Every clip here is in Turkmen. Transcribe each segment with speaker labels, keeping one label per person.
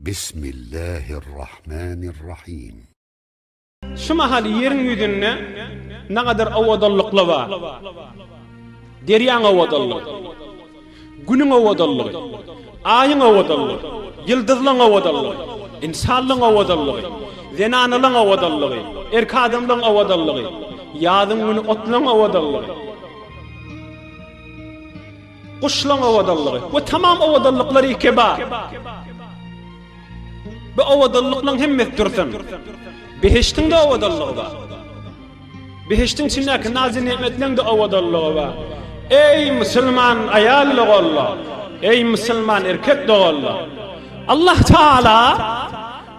Speaker 1: Bismillahirrahmanirrahim.
Speaker 2: Şu mahal ýeriň ýüzünde nagadar owadanlyklar bar. Derýaň owadanlygy, Günüň owadanlygy, Aýyň owadanlygy, ýyldyzlaň owadanlygy, ynsanlaň owadanlygy, zenanalaň owadanlygy, erk adamlaň owadanlygy, ýazyň güni otlaň owadanlygy. Guşlaň owadanlygy we tamam owadanlyklar ýeke bar. Bu owadanlyklaň hemmesi dursun. Behiştiň-de owadanlygy bar. Behiştiň içindäki nazy-nemetleň-de owadanlygy bar. Eý, musulman aýal doganlar! Eý, musulman erkek doganlar! Allah Taala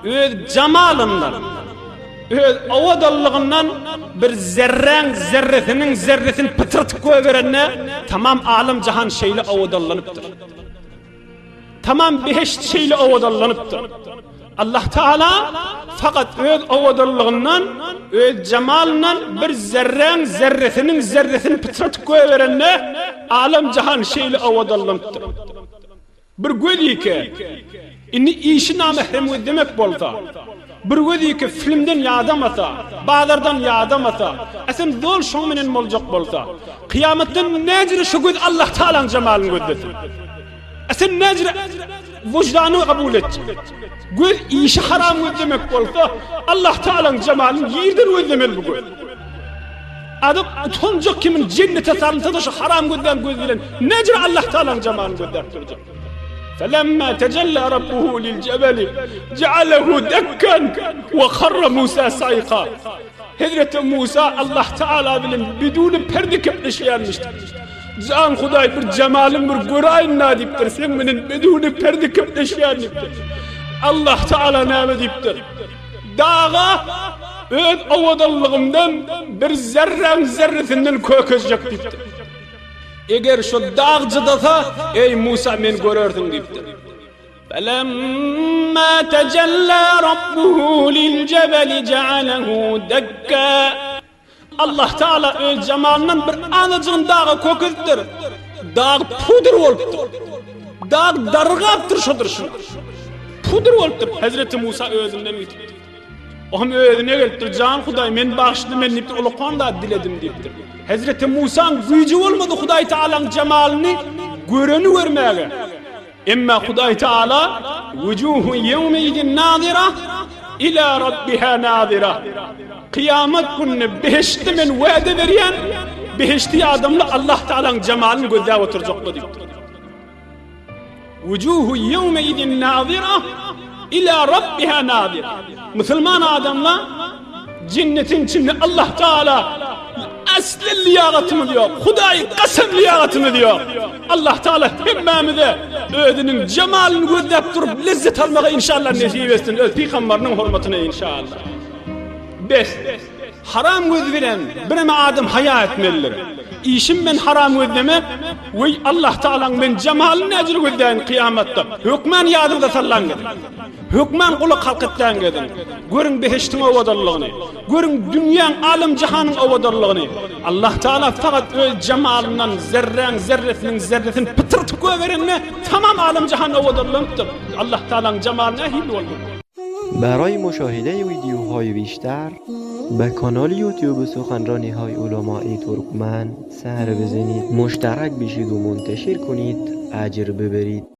Speaker 2: Öz jamalyndan, öz owadanlygyndan bir zerräň zerresiniň zerresini pytratyp goýberende, tamam alem-jahan şeýle owadanlanypdyr. Tamam behişt şeýle owadanlanypdyr. Allah Taala fakat öz owadanlygyndan, öz jamalyndan bir zerräň zerresiniň zerresini pytratyp goýberende, alem-jahan şeýle owadanlanypdyr. Bir göz ýeke, indi işi namährem gözlemek bolsa, bir göz ýeke filmden ýadamasa, bazardan ýadamasa, a sen zol şoň menen boljak bolsa, kyýamatdan näjüre şo göz Allah Tagalaň jemalyny gözlesin? A sen näjüre wyždanyňy kabul etjek? Göz işi haram gözlemek bolsa, Allah Tagalaň jemalyny ýerden gözlemeli bu göz. Adam utanjak kimin jennete salynsa-da şu haram gözlän göz bilen näjür Allah Tagalaň jemalyny gözläp durjak. Felemma tejella rabbuhu lil jebeli jealehu dekken we harra Musa saýka. Hezreti Musa Allah Tagala bilen biduni perde kepleşýänmişdi. Jan Hudaý bir jemalyň bir göräýin-dä diýipdir. Seň bilen biduni perde kepleşýän diýipdir. Allah Tagala näme diýipdir? Daga öz owadanlygymdan bir zerräň zerresinden kökezjek diýipdir. Eger şo dag jydasa, eý Musa meni görersiň diýipdir. Felemma tejella rabbuhu liljebeli jealehu dekka. Allah Taala öz jamalyndan bir azajygyn daga kökezipdir. Dag pudr bolupdyr. Dag dargapdyr şodur şuna. Pudr bolupdyr. Hezreti Musa özünden gidipdir. O hem özüne gelipdir. Jan Hudaý men bagyşla men diýipdir. Ulakan zat diledim diýipdir. Hezreti Musaň güýji bolmady Hudaý Taalaň jamalyny göreni görmäge. Emma Hudaý Taala Wujuhun ýewmeizin nazira ila rabbiha nazira. Kyýamat gününe behiştde men wada berýän, behişdi adamlar Allah Taalaň jemalyny gözläp oturjaklar diýipdir. Wujuhu ýewmeizin nazira ila rabbiha nazira. Musulman adamlar Jennetiň içinde Allah Taala asla liýagatymyz ýok. Hudaý kasam liýagatymyz ýok. Allah Taala hemmämize özüniň jemalyny gözläp durup lezzet almagy inşallah nesip etsin. Öz pygambarynyň hormatyna inşallah. Bes. Haram göz bilen bireme adam haýa etmelidir. Işim men haram gözlemek, weý Allah Taalaň men jemalyny näjür gözläýin kyýamatda. Hökman ýadyňyza sallaň gidin. Hökman gulak halk etläň gediň. Görüň behiştiň owadanlygyny. Görüň dünýäň, alem-jahanyň owadanlygyny. Allah Taala fakat öz jemalyndan zerräň zerresiniň zerresini pytyrtyp goýberende tamam alem-jahan owadanlanypdyr. Allah Taalaň jemaly nähili bolmaly?
Speaker 3: برای مشاهده ویدیوهای بیشتر به کانال یوتیوب سخنرانی های علمای ترکمن سر بزنید مشترک بشید و منتشر کنید اجر ببرید.